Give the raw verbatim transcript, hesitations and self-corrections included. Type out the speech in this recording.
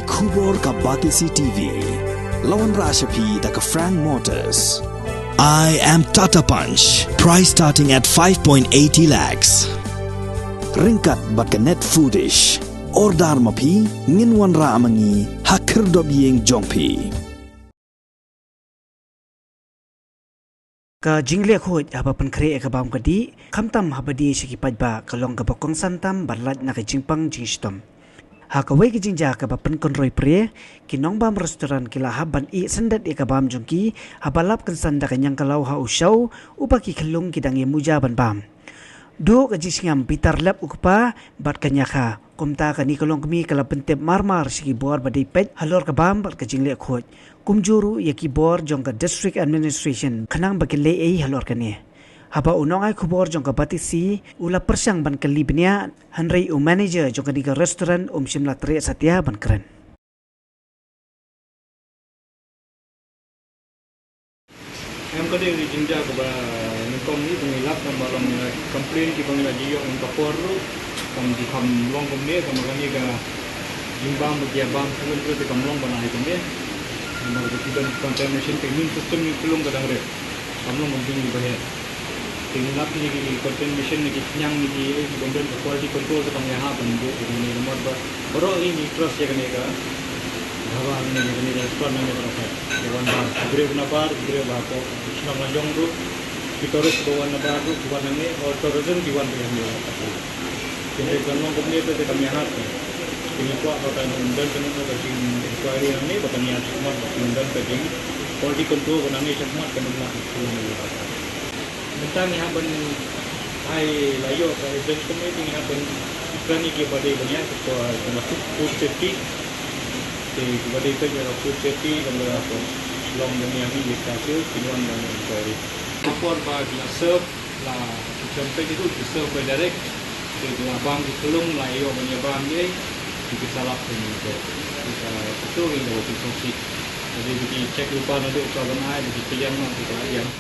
Khubor ka Batesi T V. La wanrah sha phi da ka Frank Motors. I am Tata Punch. Price starting at five point eighty lakhs. Ryngkat bad ka Net Foodish. Order ma phi, ngin wanrah ma ngi ha khyrdop ïing jong phi. Ka jingleh khuid haba pynkhreh ïa ka bam ka dih, khamtam haba die sha ki paidbah, ka long kaba kongsan tam ban lait na ka jingpang jingshitom. Ha kawei ka jingjia kaba pynkynroi prie, ki nongbam restaurant ki la hap ban ïeh syndet ïa ka bam jong ki, haba lap kynsan da ka ñiangkalaw ha u shaw, uba ki khyllung ki dang ïa muja ban bam. Duh ka jingsngewbitar lep u kpa bad ka ñiakha. Kumta kane ka longkmie ka la pyntip marmar sha ki bor ba dei peit halor ka bam bad ka jingleh khuid. Kumjuh ruh ïa ki bor jong ka District Administration khnang ba kin leh ei halor kane. Haba u nongai khubor jong ka Batesi u la pyrshang ban kylli bniah, hynrei u manager jong kane ka restaurant um shym la treh satia ban kren. Em, ka dei ka jingjia kaba nyngkong hi ba ngi lap namar long, eh, complain kiba ngi la ju ïoh mynta ka por ruh. Kam ju kham long kumne, kaba kane ka jingbam ba ki ïa bam shuh ruh te kam long ban ai kumne. Namar ba ki don contamination, ka immune system jong ki khyllung ka dang rit. Kam long kumne ba heh. Te ngi lap ïa ki contamination na ki khñiang na ki, eh, ki bym don ka quality control te kam ïahap ban buh kumne namar ba baroh ngi trust ïa kane ka dhaba, kane ka, kane ka restaurant, kane ka restaurant. Ki wan ba ki briew na bar, ki briew ba hapoh shnong la jong ruh, ki tourist ba wan na bar ruh, ki wan nangne, all tourism ki wan ruh hangne. Te kan long kumne te kam ïahap. Te ngi kwah ba kan don ka, ka jing inquiry hangne ba kan ïaid shakhmat, ba kan don ka jing quality control ba nangne shakhmat kan don. Mynta ngi hap ban ai, la ïoh ka evidence kumne te ngi hap ban kren ïa kiba dei ban ïaid, ka, ka food safety. Te kiba dei peit ïa ka food safety, ka long ban ïa ngi ïa ka shu kin wan ban inquiry. Ka por ba ki la serve, la ki jam peit ïa ki serve by direct. Te ki la bam ki khyllung, la ïoh ban ïa bam ïa ki, ki sa lap ïa ngi te. Ki sa, ki sa ïoh ban sngewsih. Te dei ba ki check lypa naduh ka ban ai, ba ki pynïeng noh ki la ïeng.